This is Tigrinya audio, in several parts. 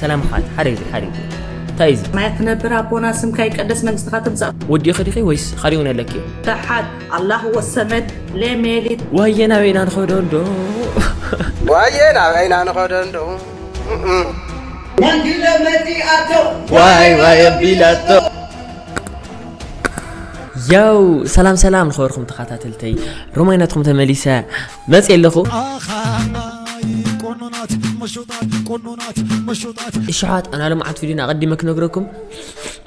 ሰላም ሓት ሓደ ግዜ ሓደ ግዜ እንታይ እዚ ማያ ትነብር ኣቦና ስምካ ይቀደስ መንግስትኻ ትምጻእ ወዲኺ ዲኺ ወይስ ካሪውን ኣለኪ ተሓት ኣላህ ወሰመድ ሌሜሊት ዋየ ናበይና ንኸዶ እንዶ ዋየ ናበይና ንኸዶ እንዶ መንግለ መጺኣቶ ዋይ ዋይ ኣቢላቶ ያው ሰላም ሰላም ንኸበርኩም ተኸታተልተይ ሮማይ ናትኩም ተመሊሰ መጽእ ኣለኹ ኣኻይ ቆኖናት መሾጣት ቆኖናት መሾጣት እሽሓት ኣና ልምዓት ቪድዮና ኣቐዲመ ክነግረኩም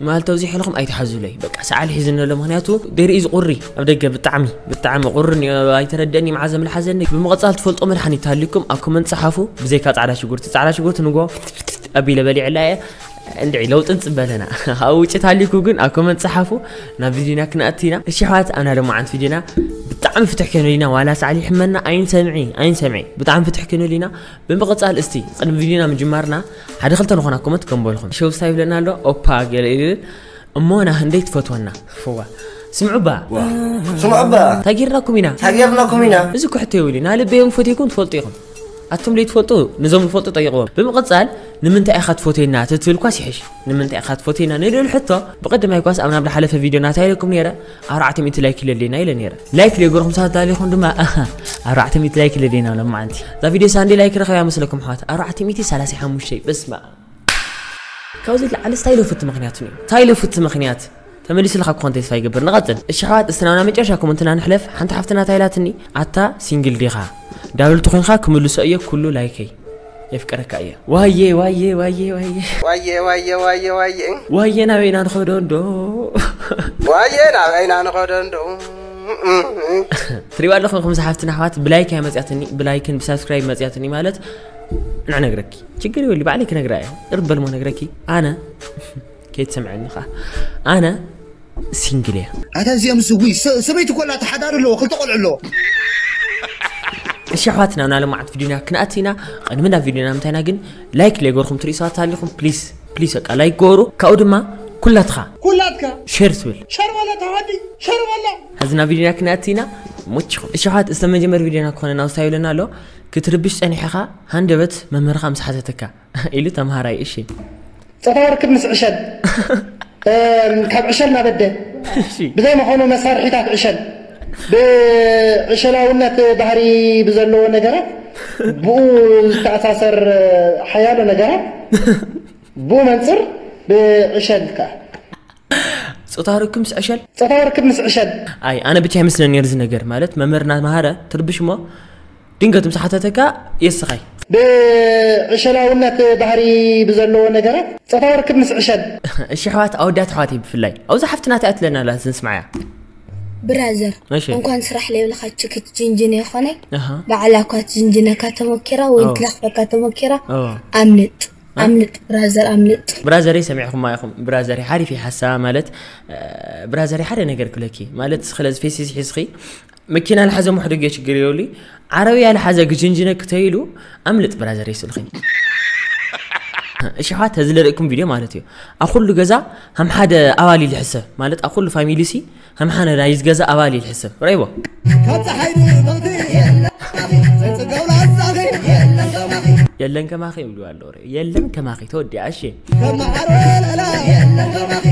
ማለት ተብዚሕ ኢልኹም ኣይትሓዙለይ በቃ ሰዓል ሒዝኒ ኣሎ ምክንያቱ ደርኢ ዝቁሪ ኣብ ደገ ብጣዕሚ ብጣዕሚ ቁርን ኣይተረደእኒ መዓዘ ምልሓዘኒ ብምቕፃል ትፈልጦ መድሓኒት ሃሊኩም ኣብ ኮመንት ፀሓፉ ብዘይካ ፃዕዳ ሽጉርቲ ፃዕዳ ሽጉርቲ ንጎ ኣቢለ በሊዕላ እየ እንድዒ ለውጢ ንፅበለና ካብ ውጭ ታሊኩ ግን ኣብ ኮመንት ፀሓፉ ናብ ቪድዮና ክንኣቱ ኢና እሽሓት ኣና ልምዓት ቪድዮና ብጣዕሚ ፍትሕ ከይንልና ዋላ ሳዕሊ ይሕመና ኣይንሰምዒ ኣይንሰምዒ ብጣዕሚ ፍትሕ ከይንልና ብምቕፃል እስቲ ቅድሚ ቪድዮና ምጅማርና ሓደ ክልተ ንኾና ኮመንት ከም በልኹም ሸውስታ ይብለና ኣሎ ኦፓ ገለ ኢሉ እሞ ና ህንደይ ትፈትወና ፍዋ ስምዑባ ስምዑባ እንታይ ጌርናኩም ኢና ታጌርናኩም ኢና እዚ ኩሕቶ ይብሉ ኢና ልበዮም ፈትይኩም ትፈልጡ ኢኹም ኣቱም ለይትፈልጡ ነዞም ዝፈልጡ ጠይቕዎም ብምቕፃል ንምንታይ ኢኻ ትፈትየና ተትብል ኳስ ይሕሽ ንምንታይ ኢኻ ትፈትየና ንልእል ሕቶ ብቐደማይ ኳስ ኣብ ናብ ዝሓለፈ ቪድዮ ናታይ ኢለኩም ነይረ ኣርባዕተ ሚእቲ ላይክ ይለለና ኢለ ነይረ ላይክ ዘይገርኹም ሰባት ኣሊኹም ድማ ኣርባዕተ ሚእቲ ላይክ ይለለና ሎማዓንቲ እዛ ቪድዮ ሳንዲ ላይክ ረኸብያ መስለኩም ኣሕዋት ኣርባዕተ ሚእቲ ሰላሳ ሓሙሽተ በስመ ኣብ ካብዚ ላዕሊ እንታይ ኢለ ፍቲ ምኽንያት እዩ እንታይ ኢለ ፍቲ ምኽንያት ተመሊስልካ ክኾን ተስፋ ይገብር ንቐፅል እሺ ኣሕዋት እስቲ ናብና መጨረሻ ኮመንትና ንሕለፍ ሓንቲ ሓፍትና እንታይ ኢላትኒ ኣታ ሲንግል ዲኻ ዳብል ተኾይንካ ክምልሶ እየ ኩሉ ላይከይ የፍቀረካ እየ ዋየ ዋየ ዋየ ዋየ ዋየ ዋየ ዋየ ዋየ ዋየ ናበይና ንኸዶ እንዶ ዋየ ናበይና ንኸዶ እንዶ ትሪባ ኣለኹም ከምዚ ሓፍትና ኣሕዋት ብላይክ እያ መፅያትኒ ብላይክን ብሳብስክራይብ መፅያትኒ ማለት ንዕነግረኪ ችግር ይበሉ ባዕለይ ክነግራ እየ እርበል ሞ ነግረኪ ኣነ ከይትሰምዐኒ ኸዓ ኣነ ሲንግል እየ ኣታ እዚኦም ስጉይ ሰበይቲ ኮላ ተሓዳሪ ኣለዎ ክልተ ቆልዑ ኣለዎ እሺ ኣሕዋትና ናብ ልምዓት ቪድዮና ክንኣቲ ኢና ቅድሚ ናብ ቪድዮና ምንታይና ግን ላይክ ለይገርኩም ትሪኢ ሰባት ሃሊኹም ፕሊስ ፕሊስ በቃ ላይክ ገበሩ ካብኡ ድማ ኩላትኻ ኩላትካ ሼር ትብል ሸር በላ ተሃዲ ሸር በላ ሕዚ ናብ ቪድዮና ክንኣቲ ኢና ሞችኹም እሺ ኣሕዋት እስተ መጀመር ቪድዮና ክኾነ ናብ ስታይ ይብለና ኣሎ ክትርብሽ ጸኒሕኻ ሃንደበት መምህርኻ ምስ ሓተተካ ኢሉ ተምሃራይ እሺ ፆታዊ ርክብ ምስ ዕሸል ካብ ዕሸል ናበደ ብዘይ መኾኑ መሳርሒታት ዕሸል ብዕሸላውነት ባህሪ ብዘለዎ ነገራት ብኡ ዝተኣሳሰር ሓያሎ ነገራት ብኡ መንፅር ብዕሸል ከዓ ፆታዊ ርክብ ምስ ዕሸል ፆታዊ ርክብ ምስ ዕሸል ኣይ ኣነ ብቻ ይመስለኒ ነርዚ ነገር ማለት መምህር እናተምሃረ ትርብሽ እሞ ድንገት ምስ ሓተተካ የስኻይ ብዕሸላውነት ባህሪ ብዘለዎ ነገራት ፆታዊ ርክብ ምስ ዕሸል እሺ ኣሕዋት ኣወዳት ኣሕዋት እዩ ብፍላይ ኣብዚ ሓፍትና እንታይ ትለና ኣላ ንስማዓያ ብራዘር እሺ እንኳን ስራሕ ለይብልካ ችክት ጅንጅን የኾነ ኣሃ ባዕላ እኳ ትጅንጅነካ ተሞኪራ ወይ ኦ። ትለኽፈካ ተሞኪራ ኦ ኣምልጥ ኣምልጥ ብራዘር ኣምልጥ ብራዘረይ ሰሚዕኹማ ኢኹም ብራዘረይ ሓሪፍ ይሓሳ ማለት እ፣ ብራዘረይ ሓደ ነገር ክብለኪ ማለት ስለ ፌስ ሒዝኺ መኪና ልሓዘ ምሕደግ ችግር የብሉ ዓረብያ ልሓዘ ግጅንጅነ ክተይሉ ኣምልጥ ብራዘረይ ስልኺ እሽሓት ተዝለርእኩም ቪድዮ ማለት እዩ ኣብ ኩሉ ገዛ ሃም ሓደ ኣባል ይልሕሰብ ማለት ኣብ ኩሉ ፋሚሊ ሲ ሃም ሓደ ናይ ገዛ ኣባል ይልሕሰብ ራይቦ ካብ ፀሓይ ንመውቲ የለን ከማኺ ዘይፅገው ላፃኺ የለን ከማኺ የለን ከማኺ ይብሉ ኣለዉ የለን ከማኺ ተወዲኣ እሺ ከመዓር ወለላ የለን ከማኺ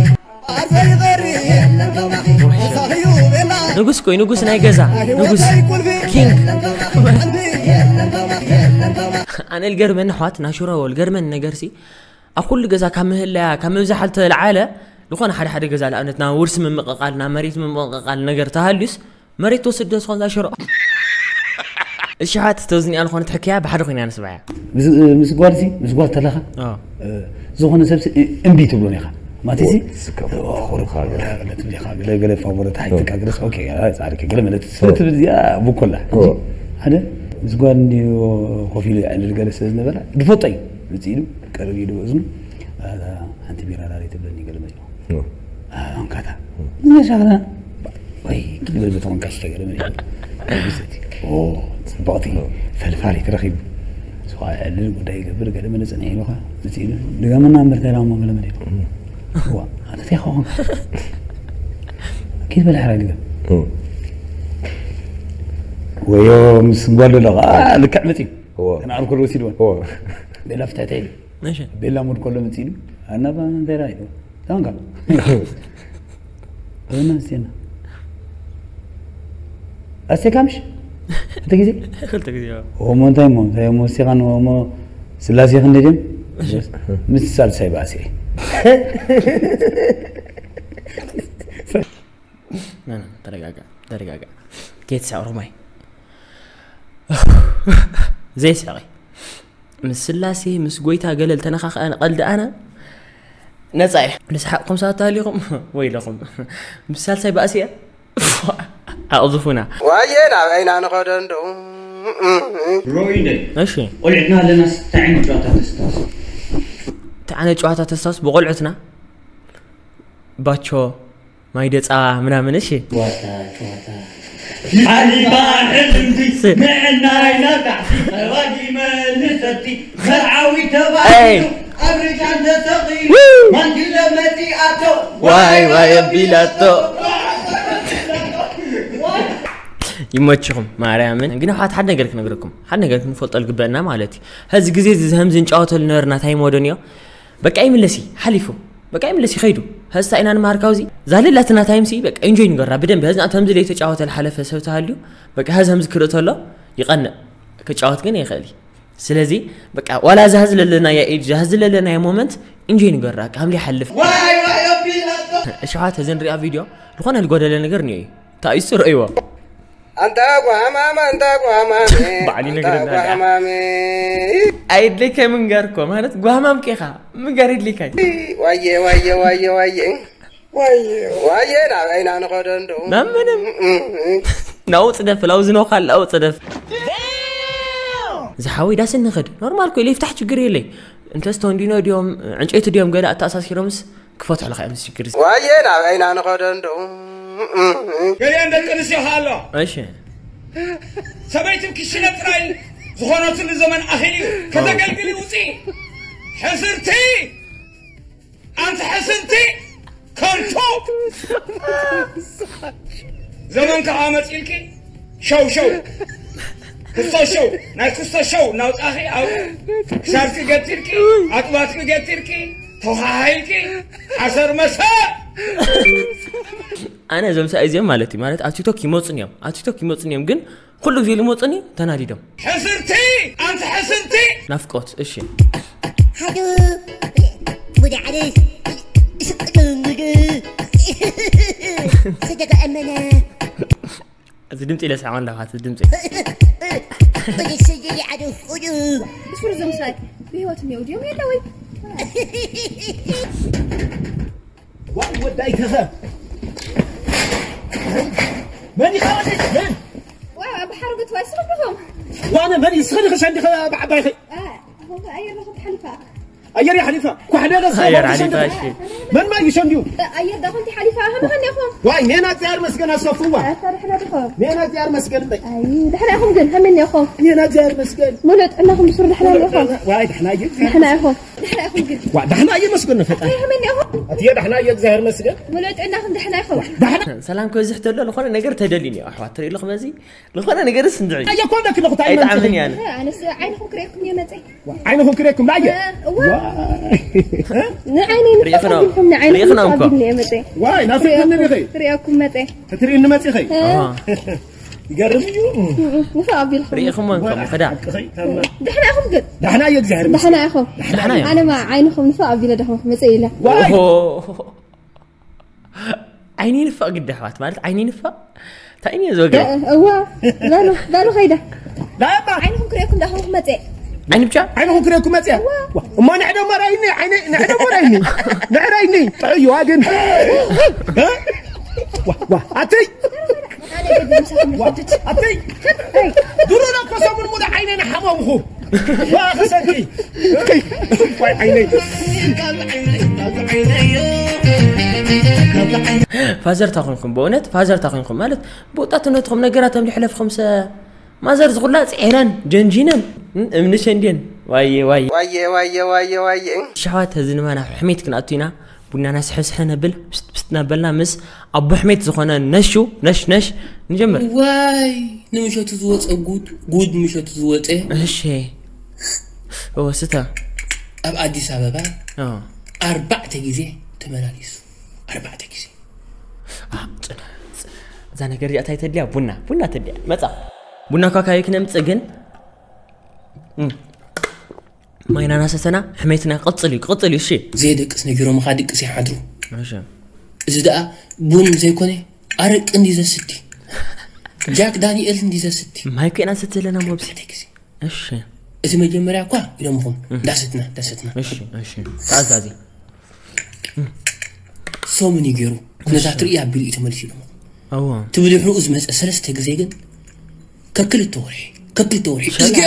ኣር ዘይቐሪ የለን ከማኺ ምሳኺ እዩ ቤላ ንጉስ ኮይ ንጉስ ናይ ገዛ ንጉስ ህይወተይ ቁልፊ ኪንግ የለን ከማኺ ቀልቢ የለን ከማኺ የለን ከማኺ ኣነ ልገርመኒ ኣሕዋት ናሹራዎ ልገርመኒ ነገር ሲ ኣብ ኩሉ ገዛ ካብ ምህለያ ካብ ምብዛሕ ዝተልዓለ ዝኾነ ሓደ ሓደ ገዛ ንኣብነት ናብ ውርሲ ምምቕቓል ናብ መሬት ምምቕቓል ነገር ተሃልዩስ መሬት ትወስድ ዶ ዝኾን ዛሽሮ እሽሓት ተዝኒኣ ዝኾነት ሕክያ ብሓደ ኮይና ንስምዓያ ምስ ጓል ሲ ምስ ጓል ተለኻ ዝኾነ ሰብ እምቢ ትብሎን ኢኻ ማለት ሲ ገለ ፋቦረት ሓይትካ ገለስ ኦኬ ጻድቂ ገለ መለት ስለ ትብል እዚኣ ብኮላ ሓደ ምስ ጓል እንዲዮ ኮፍ ኢሉ ይዕልል ገለ ስለ ዝነበረ ዝፈጦ እዩ መፅእ ኢሉ ቀረብ ኢሉ እዝኑ ሓንቲ ቢራ ዳሬ ትብለኒ ገለ መፅኡ ኣንካታ ዝመሻኽና ወይ ክብል በተኾንካ ዝተገለ መፅኡ ፅቡቕቲ ፈልፋሊት ረኺቡ ስዋ ይዕልል ጉዳይ ይገብር ገለ መለ ፅንሕ ኢሉኻ መፅእ ኢሉ ድገመና እምበር ተላሞ ገለ መለ ኣተቴኻ ኾንካ ኬት በለ ሕራይ ድገም ወዮ ምስ ጓል ኣሎ ከዓ ልክዕ መፅኡ ንኣልኮል ወሲድወን ቤላ ፍትሕተ ኢሉ እሺ። ቤላ ሙድ ከሎ መፂሉ ኣናባ መንተራ ኢሉ ታንካ በናስቴና ኣስቴካምሽ እቲ ግዜ ክልተ ግዜ። ኦሞ እንታይ ሞ እንታይ ሞ ስቴኻን ኦሞ ስላሴ ክንደጀም ምስ ሳልሳይ ባእሲ ና፣ ና፣ ተረጋጋ፣ ተረጋጋ። ከይትስሕቕ ሮማይ። ዘይስሕቕ። ምስ ስላሴ፣ ምስ ጎይታ ገለ ልተነኻኸአን ቀልዲ ኣነ ነጻ እየ። ንስሓቕኩም ሰባት ተሃሊኹም፣ ወይለኹም። ምስ ሳልሳይ ባእሲ እየ። ኣቕዝፉና። ዋየ ናበይና ንኸዶ እንዶ ሮይነ እሺ። ቆልዕትና ኣለና ስታዕን ጨዋታ ተስታስ ተዓነ ጨዋታ ተስታውስ ብቆልዑትና ባቾ ማይ ደፃ ምናምን እሺ። ጨዋታ ጨዋታ ሓሊፋ ሕልምቲ ንዕናይ ናብ ታሕቲ ተባጊመ ንሰቲ መርዓዊ ኤይ! ተባሂሉ ኣብ ርጃን ተሰቒሉ ማንዲለ መፂኣቶ ዋይ ዋይ ኣቢላቶ። ይመችኹም ማርያምን። ግን ኣሕዋት ሓደ ነገር ክነግረኩም፣ ሓደ ነገር ክንፈልጦ ዝግበአና ማለት እዩ። ሀዚ ግዜ እዚ ሀምዚ እንጫወተሉ ነበርና ታይም ወደን እዮ። በቃ ይምለሲ ሓሊፉ፣ በቃ ይምለሲ ኸይዱ። ሀዚ እንታይ ኢና ንመሃር ካብዚ? ዛለላትና ታይም ሲ በቃ ኢንጆይ ንገራ ብደንብ። ሀዚ ናት ሀምዚ ለይተጫወተ ዝሓለፈ ሰብ ተሃልዩ በቃ ሀዚ ሀምዚ ክርኢ ተሎ ይቐንእ፣ ክጫወት ግን ይኽእል እዩ። ስለዚ በቃ ዋላ እዛ ሀዚ ለለናያ ኤጅ፣ እዛ ሀዚ ለለናያ ሞመንት ኢንጆይ ንገራ፣ ከም ዘይሓልፍ። ዋይ ዋይ ኣቢላቶ እሺ ኣሕዋት፣ ሀዚ ንሪኣ ቪድዮ ዝኾነ ዝጎደለ ነገር እኒኦ እዩ። ታይሱ ረእይዎ። ኣንታ ጓማማ ኣንታ ጓማሜ ባዕሉ ይነግረና ኣንታ ደኣ። ጓማሜ ኣይድለይካይ ምንጋር እኮ ማለት ጓማም ኬኻ ምንጋር ይድለይካይ። ዋየ ዋየ ዋየ ዋየ ዋየ ዋየ ናበይና ንኸዶ እንዶ ናብ ምንም ናው ፅደፍ ላው ዝነውካል ላው ፅደፍ ዝሓወይ ዳስ እንኸድ ኖርማል ኮ ኢለ ይፍታሕ ችግር የለይ። እንተስ ተንዲኖ ድዮም ዕንጨይቲ ድዮም ገለ ኣተኣሳሲሮምስ ክፈትሑ ለካ እዮም ዝችግር። ዋየ ናበይና ንኸዶ እንዶ ገሊአን ደቂ ኣንስትዮ ከኣ ኣሎ እሺ ሰበይትን ክሽነ ጥራይ ዝኾነትሉ ዘመን ኣኺል እዩ። ከተገልግሊ ውፂ ሕስርቲ ኣንቲ ሕስርቲ ከንቱ ዘመን ከዓ መፂልኪ ሸው ሸው ክስቶ ሸው ናይ ክስቶ ሸው እናውፃኺ ኣብ ክሳድኪ ገቲርኪ ኣጥባትኪ ገቲርኪ ተኸሓይልኪ ሓሰር መሰር ኣነ እዞም ሰብኣይ እዚኦም ማለት እዩ ማለት ኣብ ቲክቶክ ይመፁን እዮም ኣብ ቲክቶክ ይመፁን እዮም ግን ኩሉ ግዜ ልመፁኒ ተናዲዶም ሕስርቲ ኣንቲ ሕስርቲ ናፍቆት እሺ ሓደ ጉዳዕሪ ስቅድንግድ ስደጋ እመነ እዚ ድምፂ ኢለ ስሓቅ ኣለካ እቲ ድምፂ ቁዱ ስድሪ ዓዱ ቁዱ ብሱር ዘምሳይ ብህይወት እኒው ድዮም የለ ወይ ዋይ ወዳይ ተኸ መን ይኻወት መን ዋ ብሓርጉት ዋይ ስኽብኹም ዋነ መን ይስኸዲ ከሻ እንዲኸ ብዓባይ ኸ ኣየር ለኹም ሓሊፋ ኣየር ይሓሊፋ ኳሕደ ለሰ ኣየር ሓሊፋ እሺ መን ማይ ይሸንዲዩ ኣየር ዳኹም ሓሊፋ ከመኸን ኢኹም ዋይ ሜና እግዚኣብሔር መስገን ኣሰፍዋ ኣታ ድሕና ዲኹም ሜና እግዚኣብሔር መስገን በይ ኣይ ድሕና ኢኹም ግን ከመን ኢኹም ሜና እግዚኣብሔር መስገን ሙሉእ ጥዕናኹም ብሱር ድሕና ኢኹም ዋይ ድሕና እዩ ድሕና ኢኹም ድሕና ኢኹም ግን ዋ ድሕና እዩ መስገን ፈጣሪ ከመን ኢኹም ኣትየ ድሕና እዩ እግዚኣብሔር መስገን ሙሉእ ጥዕናኹም ድሕና ኢኹም ድሕና ሰላም ከብዝሕ ተሎ ዝኾነ ነገር ተደልዩ እዩ ኣሕዋት ትርኢ ኣለኹም እዚ ዝኾነ ነገር ስንድዒ ኣየ ኮንደ ክለኹ ታይ ኣይጣዕምን እያ ኣነ ኣነስ ዓይንኹም ክርእየኩም እየ መፀ ዓይንኹም ክርእየኩም ላየ እዋ ንዓይነይ ርኢኽና- ንዓይነይ ርኢኽና እኮ። ንዓይነይ እየ መፀ ዋይ ናፍቅኒ ዲኺ ክርእየኩም መፀ ክትርእኒ መፂኺ ኣሃ። ይገርም እዩ ንሳ ኣቢልኩም ርኢኽሞ እንከም ከዳ ድሕና ኢኹም ግን ዳሕና እየ እግዚኣብሔር ድሕና ኢኹም ድሕና እዩ ኣነማ ዓይንኹም ንሳ ኣቢለ ደኹም መፀ ኢለ ዋይ ኦሆ። ዓይኒ ንፋቕ ግዲ ኣሕዋት ማለት ዓይኒ ንፋቕ እንታይ እዩ ዝወገ እዋ በሉ በሉ ኸይደ ዳባ ዓይንኹም ክርእየኩም ዳኹም መፀ ዓይኒ ብቻ ዓይንኹም ክርእየኩም መፅያ እሞ ንዕደ መራይኒ ዓይነ ንዕደ መራይኒ ንዕራይኒ ጥዑይዋ ግን ዋ ዋ ኣትይ ኣትይ ድሮ ለኮ ሰሙን ሙሉ ዓይነ ንሓመምኹ ዋ ክሰኪ ዋይ ዓይነይ ፋዘር ታኾንኩም ብእውነት ፋዘር ታኾንኩም ማለት ብወጣትነትኹም ነገራት ከም ዝሕለፍኹም ሰ ማዘር ዝኹላ ፅዒረን ጀንጂነን እምኒ ሸንድየን ዋየ ዋየ ዋየ ዋየ ዋየ ዋየ ሸሕዋት ህዚ ንማና ሕሜት ክንኣቱ ኢና ቡናና ስሕስሐ ነብል ብስት ብስት እናበልና ምስ ኣቦ ሕሜት ዝኾነ ነሹ ነሽ ነሽ ንጀምር ዋይ ንምሸቱ ዝወፀ ጉድ ጉድ ምሸቱ ዝወፀ እሺ ወስተ ኣብ ኣዲስ ኣበባ ኣርባዕተ ግዜ ተመላሊሱ። ኣርባዕተ ግዜ። እዛ ነገር እዚኣ እንታይ ተድልያ? ቡና ቡና ተድልያ። መጻ ቡና ኳካዩ ክነምጽእ ግን ማይና ናሰተና ሕሜትና ክቕጽል እዩ ክቕጽል እዩ። እሺ። ዘይደቅስ ነጊሮምኻ ድቅስ ይሓድሩ። እዚ ደኣ ቡን ዘይኮነ ኣረቂ እንዲ ዘስቲ፣ ጃክ ዳንኤል እንዲ ዘስቲ። ማይ ኮይና ስትለና ሞብሲ። እሺ። እዚ መጀመርያ እኳ ኢሎምኹም እንዳሰትና እንዳሰትና። እሺ እሺ። ተኣዛዚ። ሰሙን ይገሩ ነዛ ትርኢ ኣቢሉ እዩ ተመሊሱ ኢሎምኹም። ኣዎ። ትብድሕሩ ዝመፀ ሰለስተ ግዜ ግን ከክልተ ወርሒ ከክልተ ወርሒ እዝግዮ።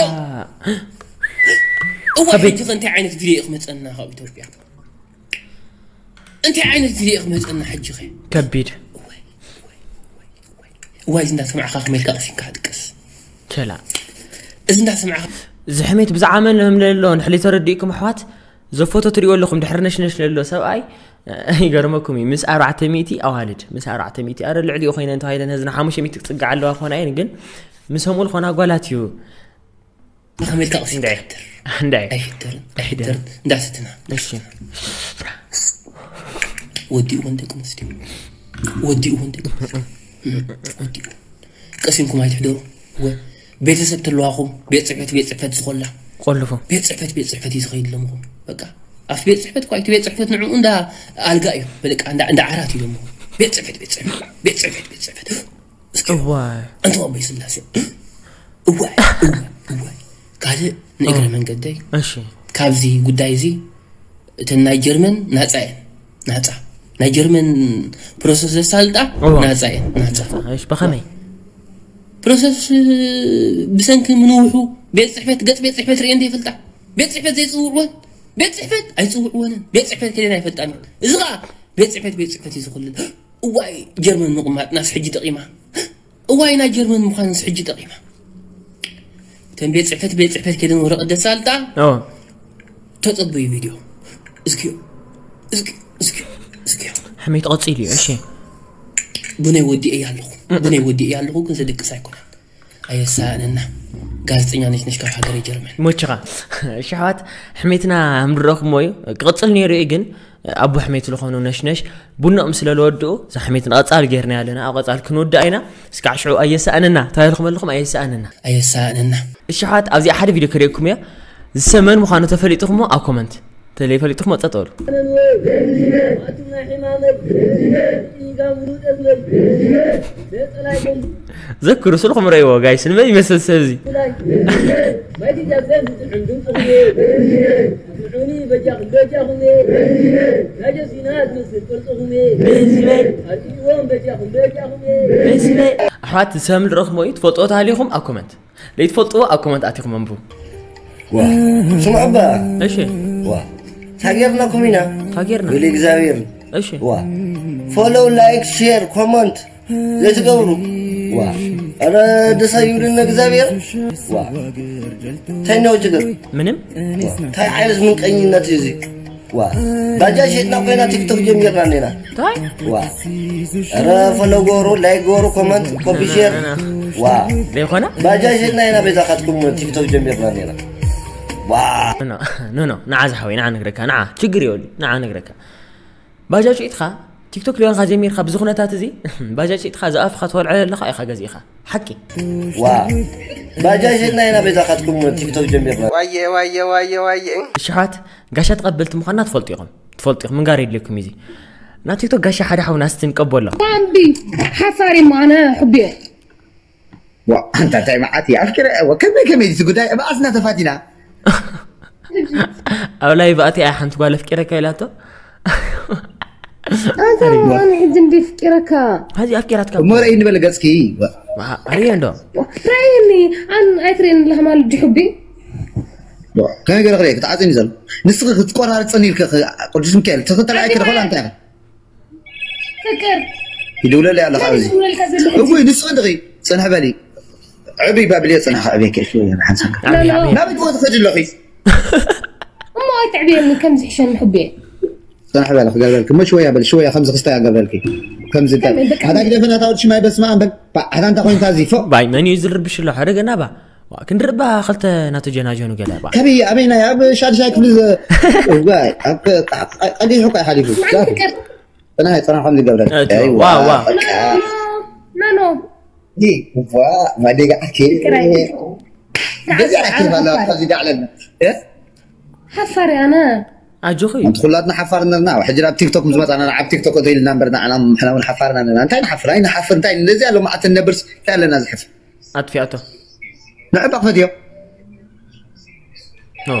እዋ ሕጂ ከ እንታይ ዓይነት ቪድዮ እዩ ክመፀና ካብ ኢትዮጵያ? እንታይ ዓይነት ቪድዮ እዩ ክመፀና ሕጂ ኸ? ከቢድ። እዋይ እንዳሰማዕካ ከመልካ ቀሲንካ ድቅስ። ቸላ። እዚ እንዳሰማዕካ እዚ ሕሜት ብዛዕባ መን ንህምለ ኣሎ ንሕሊ ተረዲእኩም ኣሕዋት። ዘፎቶ ትሪእዎ ኣለኹም ድሕሪ ነሽነሽ ለሎ ሰብኣይ ይገርመኩም እዩ። ምስ ኣርባዕተ ሚእቲ ኣዋልድ ምስ ኣርባዕተ ሚእቲ ኣረ ልዕሊኡ ኮይነን ተባሂለን ህዝና ሓሙሽተ ሚእቲ ክፅግዓ ኣለዋ ክኾና እየን ግን ምስኦም ዝኾና ጓላት እዩ። ከመልካ ቀሲንካ እንዳይ። ሕድር። እንዳይ። ኣይሕደርን ኣይሕደርን እንዳሰትና። እሺ። ወዲእወን ደቂ ኣንስትዮ ወዲእወን ደቂ ኣንስትዮ ወዲእወን። ቀሲንኩም ኣይትሕደሩ። ወ ቤተሰብ ተለዋኹም ቤት ፅሕፈት ቤት ፅሕፈት ዝኾላ ቆልፎ። ቤት ፅሕፈት ቤት ፅሕፈት እዩ ዝኸይድ ለምኹም። በቃ ኣብቲ ቤት ፅሕፈት እኳ እቲ ቤት ፅሕፈት ንዕኡ እንዳ ኣልጋ እዩ። በቃ እንዳ እንዳ ዓራት እዩ ለምኹም። ቤት ፅሕፈት ቤት ፅሕፈት ቤት ፅሕፈት ቤት ፅሕፈት። እስኪ እዋይ። ኣንተ ኣቦይ ስላሴ። እዋይ እዋይ እዋይ። ካልእ ንእግረ መንገደይ እሺ። ካብዚ ጉዳይ እዚ እተን ናይ ጀርመን ናፃ እየን። ናፃ ናይ ጀርመን ፕሮሰስ ዘሳልጣ እዋ። ናፃ እየን ናፃ። እሺ ብኸመይ? ፕሮሰስ ብሰንኪ ምንውሑ ቤት ፅሕፈት ገፅ ቤት ፅሕፈት ርእየን ዘይፈልጣ። ቤት ፅሕፈት ዘይፅውዕወን ቤት ፅሕፈት ኣይፅውዕወንን። ቤት ፅሕፈት ከደን ኣይፈልጣን እየን። እዚ ከዓ ቤት ፅሕፈት ቤት ፅሕፈት እዩ ዝኹልን። እዋይ ጀርመን ምቕማጥናስ ሕጂ ጠቒማ። እዋይ ናይ ጀርመን ምዃንስ ሕጂ ጠቒማ። እተን ቤት ፅሕፈት ቤት ፅሕፈት ከደን ወረቐት ደሳልጣ። ተፀበዩ ቪድዮ እስኪዮ እስኪዮ እስኪዮ እስኪዮ። ሕመይ ተቐፂሉ እዩ። እሺ። ብናይ ወዲኤ ኣለኹ ብናይ ወዲኤ ኣለኹ ግን ዘደቅስ ኣይኮነን። ኣየሳእነና። ጋዜጠኛ ነሽ ነሽ ካብ ሃገረ ጀርመን። ሞችኻ። እሺ ኣሕዋት ሕሜትና ምድረኹሞ እዩ ክቕፅል ነይሩ እዩ ግን ኣቦ ሕሜት ዝኾኑ ነሽነሽ ቡኖኦም ስለ ዝወድኡ እዛ ሕሜት ንቐፃል ጌርና ኣለና ኣብ ቀፃል ክንወድኣ ኢና። እስካዕ ሽዑ ኣየሳእነና ተባሂልኩም ኣለኹም ኣየሳእነና። ኣየሳእነና። እሺ ኣሕዋት ኣብዚኣ ሓደ ቪድዮ ከርእየኩም እያ። ዝሰመን ምዃኑ ተፈሊጥኹሞ ኣብ ኮመንት ተለይፈሊጥኹሞ ጸጥ በሉ። ዘክሩ ስልኹም ረእይዎ ጋይስ ንመን ይመስል ሰብዚ። ኣሕዋት ዝሰምል ረኽሞ እዩ ትፈልጦ ታሊኹም ኣብ ኮመንት ተለይፈሊጥኹሞ ጸጥ በሉ። ዘክሩ ስልኹም ረእይዎ ጋይስ ንመን ይመስል ሰብዚ። ኣሕዋት ዝሰምል ረኽሞ እዩ ትፈልጦ ታሊኹም ኣብ ኮመንት ለይትፈልጥዎ ኣብ ኮመንት ኣቲኹም ኣንብቡ። ዋ ስምዑ እባ። እሺ። ዋ ታጌርናኩም ኢና። ታጌርና። ወሊ እግዚኣብሔር። እሺ። ዋ ፎሎው ላይክ ሼር ኮመንት ዘይትገብሩ። ዋ ኣረ ደስ ኣይብልን እግዚኣብሔር። ዋ እንታይ ነው ችግር? ምንም። ዋ እንታይ ዓይነት ምንቀኝነት እዩ እዚ? ዋ ባጃጅ ሸጥና ኮይና ቲክቶክ ጀሚርና ኔና። ታይ? ዋ ረ ፎሎ ጎሩ ላይክ ጎሩ ኮመንት ኮፒ ሼር። ዋ ዘይኮነ ባጃጅ ሸጥና ኢና ቤዛኻትኩም ቲክቶክ ጀሚርና ኔና። ዋ ኖ ኖ ንዓ ዝሓወይ ንዓ ነግረካ ንዓ ችግር የብሉ ንዓ ነግረካ። ባጃጅ ሸጥካ ቲክቶክ ሊዮንካ ጀሚርካ ብዚ ኩነታት እዚ ባጃጅ ሸጥካ ዝኣፍካ ትወልዐ ኣለኻ ኢኻ ገዚእኻ። ሓቂ። ዋ ባጃጅ ሸጥና ኢና ቤዛኻትኩም ቲክቶክ ጀሚርና። ዋየ ዋየ ዋየ ዋየ። እሽሓት ጋሻ ተቐበልቲ ምዃንና ትፈልጡ ኢኹም ትፈልጡ ኢኹም ምንጋር የድልየኩም እዩ እዚ። ናብ ቲክቶክ ጋሻ ሓደ ሓውና እስቲ ንቀበሎ። ባምቢ ሓሳሪ ማነ ሕቤ። ዋ ኣንታ እንታይ መዓት እዩ ኣፍቂረ እወ ከመይ ከመይ ድቲ ጉዳይ እብኣስና ተፋቲና። ኣብ ላይ ብኣቲ ኣያ ሓንቲ ጓል ኣፍቂረካ ኢላቶ። ኣንታ ኣነ ሕጂ እንዲ ፍቂረካ። ሀዚ ኣፍቂራትካ እሞ ረእይ ንበል ገጽኪ። ኣርእየ እንዶ። ራይኒ ኣን ኣይትርእየኒ ኣለኻ ማለት ድዩ ሕቢ? ከመይ ገይረ ክርእየኪ ተዓፂኒ ዘሎ ንስኺ ክትቆራርፅኒ ኢልከ ቅዱስ ሚካኤል ተተላኣይኪ ደኾላ እንታይ ኢኻ? ፍቅር ይድውለለይ ኣለኻ ኣብዚ። እውይ ንስኺ እንድኺ ፅንሕ በሊ ዕብይ ባብልዮ ፅንሕ ከዕብየኪ እሺ ሓንሳብ ናበይ ትወ ትኸዲ ኣለኺ? እሞ ኣይትዕብየኒ ከም ዝሕሸኒ ሕቤ። ፅንሕ በሊ ክገብረልኪ እሞ ሽወያ በሊ ሽወያ ከምዚ ክስታይ ኣገብረልኪ ከምዚ እንታይ ኣታ ግደፈና ታወድ ሽማይ በስመ ኣብ በል ኣታ እንታይ ኮይንካ እዚ ፎ ባይ መን እዩ ዝርብሽ ኣሎ ሓደ ገና ባ ዋ፣ ክንድርባ ክልተ ናቱ ጀናጀኑ ገለ ባ ከበይ ኣበይናይ ኣብ ሻድሻይ ክፍሊ ዘ- እዋይ፣ ኣብ ቀ- ቀ- ቀ- ቀዲሑ እኮ ሓሊፉ ዛቱ። ጥናይ ጥና ከም ዝገብረ እቱ፣ ዋ፣ ዋ። ናኖ ማደጋ ኣኪ በዚያ ኣኪ ባላ ካብዚ ዳዕለና ሓፋር ኣነ ኣጆኺ። ኣንቲ ኩላትና ሓፋር ነርና። ሕጂ ናብ ቲክቶክ ምስ መጻና ኣብ ቲክቶክ እቶ ኢልና እምበር ንዓና ንሕና እውን ሓፋር ኢና ነርና። እንታይ ንሓፍር? ኣይ ንሓፍር እንታይ እንደዚ ኣሎ ማዕት ነብርስ እንታይ ኣለና ዝሕፍ? ኣጥፊኣቶ። ንዕባ ክፈትዮ። ኦ፣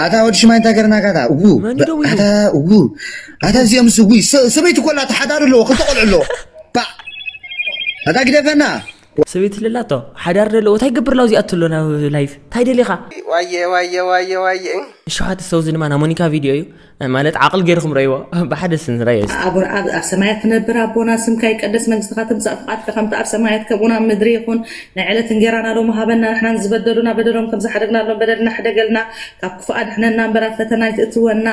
ኣታ ወዲ ሽማይ እንታይ ገርና ጋታ? እዉ መን ይደውል? ኣታ እዉ ኣታ እዚኦም ስ እዉ ሰ- ሰበይቲ ኮላ ተሓዳሪ ኣለዎ ክልተ ቆልዑ ኣለዎ። ፓ ኣታ ግደፈና። ሰበይቲ ልላቶ ሓዳር ደለዎ እንታይ ገብር ላው ዚኣትሎ ናብ ላይፍ እንታይ ደሊኻ? ዋየ ዋየ ዋየ ዋየ ሸውሓት ሰውዚ ድማ ናይ ሞኒካ ቪድዮ እዩ። ማለት ዓቕል ገይርኩም ረእይዎ። ብሓደ ስንዝራ እዩ። ኣቡን ኣብ ኣብ ሰማያት ትነብር ኣቦና፣ ስምካ ይቀደስ፣ መንግስትኻ ትምጻእ፣ ፍቓድካ ከምቲ ኣብ ሰማያት ከምኡ ኣብ ምድሪ ይኹን። ናይ ዕለት እንጌራና ሎሚ ሃበና፣ ንሕናን ዝበደሉና በደሎም ከም ዝሓደግናሎም በደልና ሕደገልና፣ ካብ ክፉእ ኣድሕነና እምበር ኣብ ፈተና ኣይትእትወና።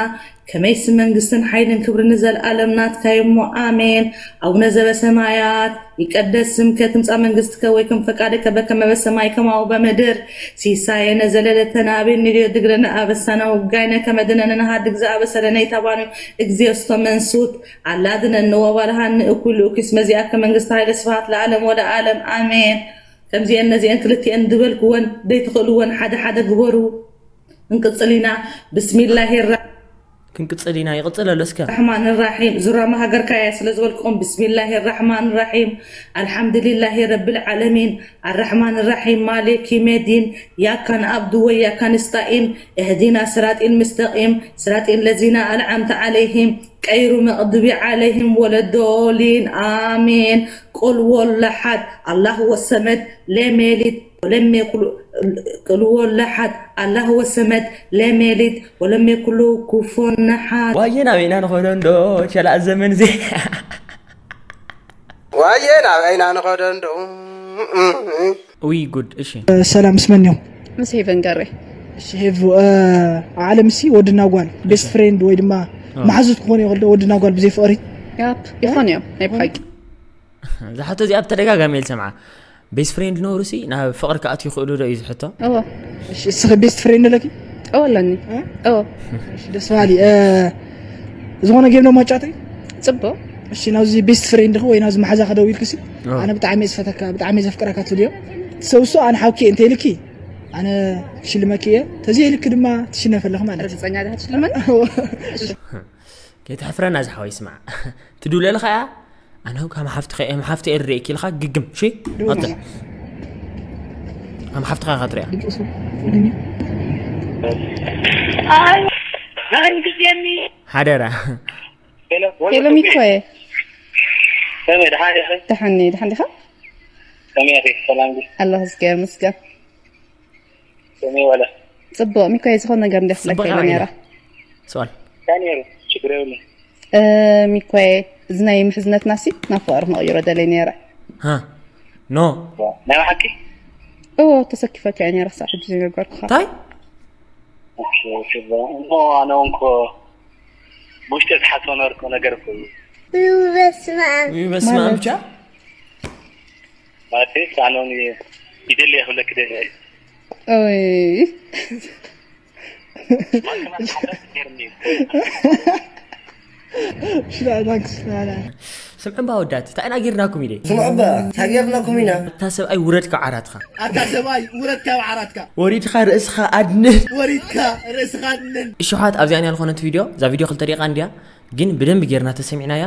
ከመይሲ መንግስትን ሓይልን ክብርን ንዘለኣለም ናትካ እዩ እሞ፣ ኣሜን። ኣቡነ ዘበሰማያት፣ ይቀደስ ስምከ፣ ትምጻእ መንግስትከ፣ ወይኩን ፈቃድከ በከመ በሰማይ ከማሁ በምድር። ሲሳየነ ዘለለተና ሀበነ ዮም ወህድግ ለነ አበሳነ ወጌጋየነ ከመ ንሕነኒ ንሀድግ ዘአበሰ ለነ ኢታባኑ። እግዚኦ ስቶ መንሱት አላ አድነኒ ወባልሃኒ እኩሉ እኪስ መዚአከ መንግስት ኃይለ ስብሐት ለዓለም ወለዓለም አሜን። ከምዚኤን ነዚኤን ክልቲኤን ዝበልክወን ደይትኽእልወን ሓደ ሓደ ግበሩ። እንቅጽል ኢና። ብስሚላሂ ራ- ክንቅጽል ኢና። ይቕጽል ኣሎ እስከ። ራሕማን ራሒም። ዙራማ ሃገርካያ ስለ ዝበልክኹም ብስሚላሂ ራሕማን ራሒም። አልሐምዱሊላሂ ረብል ዓለሚን። አራሕማን ራሒም። ማሊክ የውሚዲን። ያካ ነዕቡዱ ወያካ ነስተዒን። እህዲና ስራጢል ሙስተቂም። ስራጢል ለዚና አንዓምተ ዓለይሂም። ቀይሩ መቅዱቢ ዓለይሂም ወለዶሊን። አሜን። ቁል ወላሐድ። አላሁ ወሰመድ። ለም የሊድ ወለም የኩን ቁል ወላሐድ አላህ ወሰመድ ለም የሊድ ወለም የኩን ለሁ ኩፉወን አሐድ። ዋየ ናበይና ንኸዶ እንዶ ሸላእ ዘመን ዜ ዋየ ናበይና ንኸዶ እንዶ ውይ ጉድ። እሺ ሰላም ምስ መን እዮም? ምስ ሄቨን ገሬ እሺ ሄቭ ዓለም ሲ ወድና ጓል ቤስት ፍሬንድ ወይ ድማ መሓዙት ክኾኑ ይኽእል ዶ? ወድና ጓል ብዘይ ፍቕሪ ያፕ ይኾን እዮም ናይ ብሓቂ ዝሓቶ እዚኣ ብተደጋጋሚ እየ ዝሰምዓ። ቤስት ፍሬንድ ነበሩ ሲ ናብ ፍቕሪ ክኣትዩ ይኽእሉ ዶ እዩ ዝሕቶ? እዎ እሺ እስኺ ቤስት ፍሬንድ ኣለኪ? እዎ ኣለኒ እዎ እሺ ደስ በሃሊ እ፣ ዝኾነ ጌም ዶ ማጫወተይ? ፅቡቅ እሺ ናብዚ ቤስት ፍሬንድ ኹ ወይ ናብዚ መሓዛ ከደው ኢልክሲ እዎ። ኣነ ብጣዕሚ እየ ዝፈተካ ብጣዕሚ እየ ዘፍቅረካ ትልዮ ትሰውሶ ኣነ ሓውኪ እንተ ኢልኪ ኣነ ክሽልመኪ እየ ተዘይ ኢልኪ ድማ ትሽነፈለኺ ማለት እዩ። ርግፀኛ ዲኻ ትሽልመኒ ከይተሕፍረና ዝሓወይ ስማዕ ትድውለልኻ እያ ኣነ ከም ሓፍትኻ እየ ሓፍቲ እየ ርኢኪ ኢልኻ ግግም እሺ ቀፅል ከም ሓፍትኻ ኢኻ ትሪኣ ሓደራ ሄሎ ሚኮየ ከመይ ደሓን ኢኺ? ደሓን እየ ደሓን ዲኻ ከመይ ኢኺ? ሰላም ድዩ? ኣለኹ እዝግሄር ይመስገን ከመይ ዋለ? ፅቡቅ ሚኮየ ዝኾነ ነገር እንዲያ ፍለካ ፅቡቅ ኢለ ነይረ ሰዋል እንታይ ነይሩ? ችግር የብሉን። ሚኮየ እዚ ናይ ምሕዝነትና ሲ ናብ ፍቅሪ ክነቕይሮ ደለይ ነይረ ሃ ኖ ናይ ብሓቂ? እዎ ተሰኪፈካ እየ ነይረ ክሳብ ሕጂ ዘይነገርኩኻ እንታይ እሺ፣ እሺ፣ እሞ ኣነ እውን እኮ ብውሽጢ ዝሓስቦ ነበርኩ ነገር እኮ እዩ። ኡ በስመ ኣብ ውይ በስመ ኣብ ብቻ ማለት ኣነ እውን ይደሊ ክብለክ ደሊ ኦይ ሽላ ታንክስ ናና ስምዑ እምባ ወዳት እንታይ ኢና ጌርናኩም ኢለ ስምዑ እባ እንታይ ጌርናኩም ኢና እታ ሰብኣይ ውረድ ካብ ዓራትኻ ኣታ ሰብኣይ ውረድ ካብ ዓራትካ ወሪድካ ርእስኻ ኣድንን ወሪድካ ርእስኻ ኣድንን እሽሓት ኣብዚኣ ንያ ዝኾነት ቪድዮ እዛ ቪድዮ ክልተ ደቂቃ እንድያ ግን ብደንብ ጌርና ተሰሚዕናያ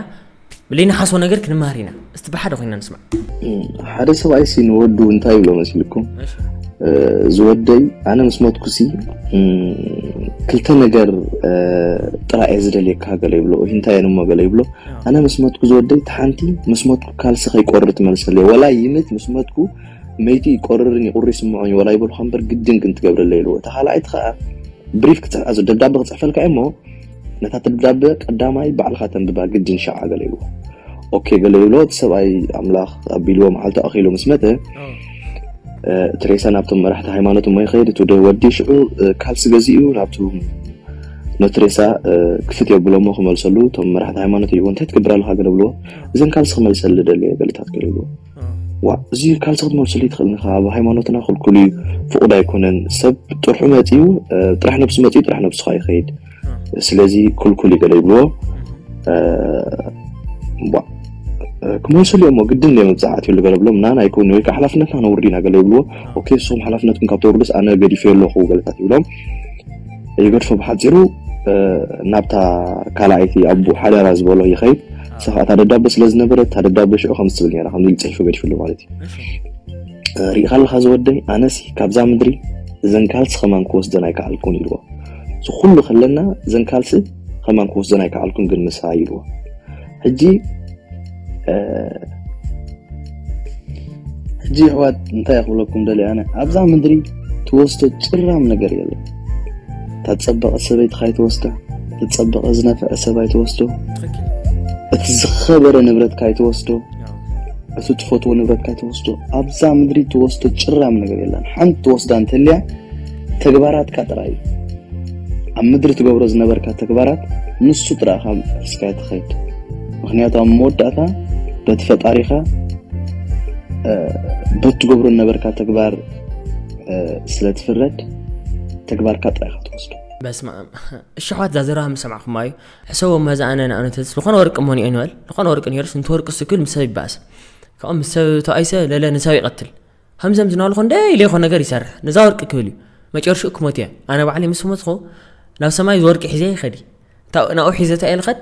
ብለይንሓስቦ ነገር ክንመሃር ኢና እስቲ ብሓደ ኮይና ንስማዕ ሓደ ሰብኣይ ሲ ንወዱ እንታይ ይብሎ መሲልኩም ዝወደይ ኣነ ምስ ሞትኩ ሲ ክልተ ነገር ጥራይ እየ ዝደልየካ ገለ ይብሎ ወይ እንታይ እየ ንሞ ገለ ይብሎ ኣነ ምስ ሞትኩ ዝወደይ እቲ ሓንቲ ምስ ሞትኩ ካልሲ ከይቆርር ትመልሰለይ ወላ ይምት ምስ ሞትኩ መይቲ ይቆርርን ይቁሪ ይስምዖን ወላ ይበልካ እምበር ግድን ግን ትገብረለይ ኢልዎ እቲ ካልኣይቲ ከዓ ብሪፍ ክፅሕፍ ደብዳበ ክፅሕፈልካ እሞ ነታ ደብዳበ ቀዳማይ ባዕልኻ ተንብባ ግድን ሻዓ ገለ ኢልዎ ኦኬ ገለ ይብሎ እቲ ሰብኣይ ኣምላኽ ኣቢልዎ መዓልቱ ኣኺሉ ምስ መጠ እቲ ሬሳ ናብቶም መራሕቲ ሃይማኖት እሞ ይኸይድ እቲ ወዲ ሽዑ ካልሲ ገዚኡ ናብቶም ነቲ ሬሳ ክፍት የብሎ እሞ ክመልሰሉ እቶም መራሕቲ ሃይማኖት ይዎ እንታይ ትገብር ኣለካ ገለ ብልዎ እዘን ካልሲ ክመልሰሉ ደልየ ገለታት ገለ ይብልዎ ዋ፣ እዚ ካልሲ ክትመልሰሉ ይትኽእል ኢኻ፣ ኣብ ሃይማኖትና ክልኩል እዩ፣ ፍቑድ ኣይኮነን። ሰብ ጥርሑ መፂኡ፣ እ፣ ጥራሕ ነብሱ መፂኡ ጥራሕ ነብሱ ኸዓ ይኸይድ። ስለዚ ክልኩል እዩ ገለ ይብልዎ። እ፣ ዋ፣ እ፣ ክመልሰሉ እዮም፣ ግድን እዮም፣ መብዛሕትኡ ገለ ብሎም፣ ናና ኣይኮን ወይ ከዓ ሓላፍነትና ነውርድ ኢና ገለ ይብልዎ። ኦኬ፣ ንስኹም ሓላፍነትኩም ካብ ተውርዱስ ኣነ ገዲፈ ኣለኹ ገለታት ይብሎም። ይገድፎ ብሓፂሩ፣ እ፣ ናብታ ካልኣይቲ ኣቦ ሓደራ ዝበሎ ይኸይድ። ንሳ ከዓ እታ ደብዳበ ስለ ዝነበረት፣ እታ ደብዳበ ሽዑ ከምዚ ትብል ነይራ፣ ከምዚ ኢሉ ፅሒፉ ገዲፍሉ ማለት እዩ። እ፣ ሪኢኻ ኣለኻ ዝወደይ፣ ኣነሲ ካብዛ ምድሪ እዘን ካልሲ ከማን ክወስደን ኣይከኣልኩን ኢልዎ። እዚ ኩሉ ከለና እዘን ካልሲ ከማን ክወስደን ኣይከኣልኩን ግን ምሳይ ኢልዎ። ሕጂ፣ እ፣ ሕጂ ኣሕዋት እንታይ ክብለኩም ደልየ ኣነ፣ ኣብዛ ምድሪ ትወስዶ ጭራም ነገር የለን። እታ ዝጸበቐት ሰበይትኻ ኣይትወስዳ፣ እቲ ዝጸበቐ ዝነፍዐ ሰብ ኣይትወስዶ፣ ትኽክል። እቲ ዝኸበረ ንብረትካ ኣይትወስዶ፣ ያው፣ እቲ ትፈትዎ ንብረትካ ኣይትወስዶ። ኣብዛ ምድሪ ትወስዶ ጭራም ነገር የለን። ሓንቲ ትወስዳ እንተልያ ተግባራትካ ጥራይ እዩ። ኣብ ምድሪ ትገብሮ ዝነበርካ ተግባራት ንሱ ጥራይ ካብ ሒዝካዮ ትኸይድ። ምክንያቱ ኣብ መወዳእታ በቲ ፈጣሪኻ፣ እ፣ በቲ ትገብሮ ዝነበርካ ተግባር፣ እ፣ ስለ ትፍረድ ተግባርካ ጥራይ ኢኻ ትወስዶ። በስመ ኣብ። እሺ ኣሕዋት፣ እዛ ዘረባ ምስ ሰማዕኹማ እዩ ሕሰቦ። መዛ ኣነ ንኣብነት ዝኾነ ወርቂ መን እዩ ንበል፣ ዝኾነ ወርቂ ነይሩስ፣ እንተ ወርቂ ስክል ምስ ሰብ ይባእስ። ካብኡ ምስ ሰብ ተባኢሰ ለለ ንሰብ ይቐትል። ከምዘም ዝናልኹ እንደ ኢለ ይኾን ነገር ይሰርሕ። ነዛ ወርቂ ክብል እዩ። መጨረሽኡ ክሞት እየ። ኣነ ባዕለይ ምስ ሞትኹ ናብ ሰማይ እዚ ወርቂ ሒዘ ይኸዲ። እታ ናብኡ ሒዘ እታ እየ ልኸድ፣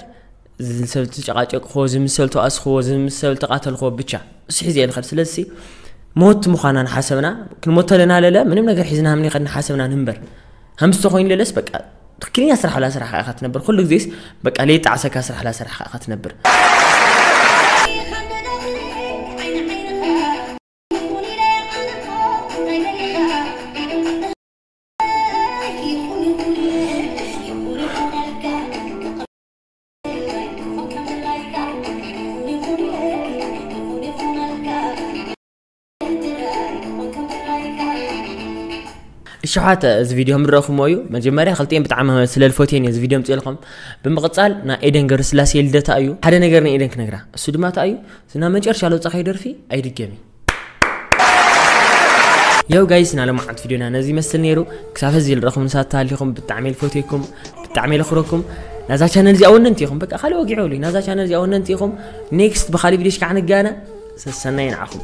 እዚ ሰብ ተጨቃጨቅኹዎ፣ እዚ ምስ ሰብ ተዋስኹዎ፣ እዚ ምስ ሰብ ተቃተልኹዎ ብቻ። እሱ ሒዘ እየ ልኸድ። ስለዚ ሞት ምዃና ንሓሰብና፣ ክንሞት ኣለና ለለ፣ ምንም ነገር ሒዝና ሃምኒ ኸድ ንሓሰብና ንንበር። ሃምስቶ ኮይኑ ለለስ በቃ ትክክለኛ ስራሕ ላ ስራሕ ኢኻ ትነብር። ኩሉ ግዜስ በቃ ለይጣዕሰካ ስራሕ ላ ስራሕ ኢኻ ትነብር። እሺ ኣሕዋት፣ እዚ ቪድዮ ምረእኹሞ እዩ። መጀመርያ ክልቲኤን ብጣዕሚ ስለ ልፈትየን እዩ እዚ ቪድዮ ምፅእልኩም። ብምቕፃል ናይ ኤደን ገብረስላሴ ልደታ እዩ። ሓደ ነገር ንኤደን ክነግራ፣ እሱ ድማ እንታይ እዩ፣ እዚ ናብ መጨረሻ ለውፃ ከይደርፊ ኣይድገሚ። ያው ጋይስ፣ ናይ ሎማዓንቲ ቪድዮና ነዚ ይመስል ነይሩ። ክሳብ ሕዚ ዝረኹም ንሳት ተሃሊኹም ብጣዕሚ ልፈትየኩም፣ ብጣዕሚ ለኽብረኩም። ናዛ ቻነል እዚኣ ወነንቲ ኢኹም፣ በቃ ካልእ ወጊዐ ብሉ። ናዛ ቻነል እዚኣ ወነንቲ ኢኹም። ኔክስት ብኻልእ ቪድዮ ሽካዕ ንጋነ። ሰሰናይ ንዓኹም።